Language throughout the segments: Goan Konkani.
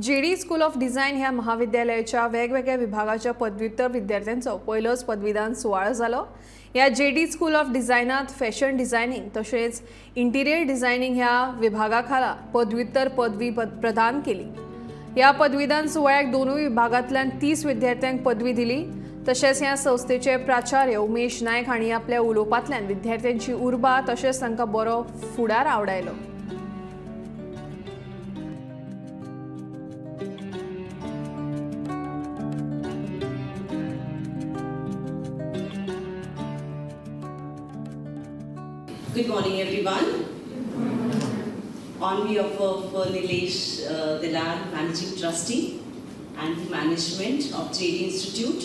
जेडी स्कूल ऑफ डिझायन ह्या महाविद्यालयाच्या वेगवेगळ्या विभागाच्या पदव्युत्तर विद्यार्थ्यांचो पयलोच पदवीदान सुवाळो जालो. ह्या जेडी स्कूल ऑफ डिझायनात फॅशन डिझायनिंग तशेंच इंटिरियर डिझायनिंग ह्या विभागा खाला पदव्युत्तर पदवी प्रदान केली. ह्या पदवीदान सुवाळ्याक दोनूय विभागांतल्यान 30 विद्यार्थ्यांक पदवी दिली. तशेंच ह्या संस्थेचे प्राचार्य उमेश नायक हांणी आपल्या उलोवपांतल्यान विद्यार्थ्यांची उर्बा तशेंच तांकां बरो फुडार आवडायलो. Good morning, everyone. On behalf of Nilesh Dilar, Managing Trustee, and the management of JD Institute,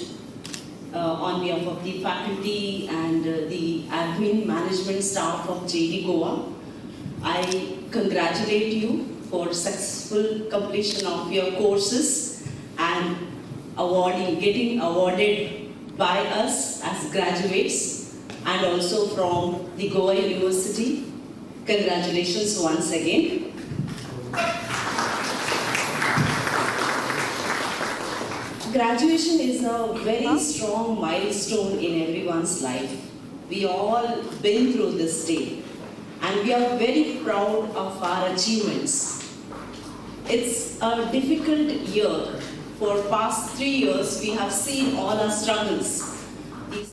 on behalf of the faculty and the admin management staff of JD Goa, I congratulate you for successful completion of your courses and getting awarded by us as graduates and also from the Goa University. Congratulations once again. Graduation is a very strong milestone in everyone's life. We all been through this day and we are very proud of our achievements. It's a difficult year. For past 3 years, we have seen all our struggles.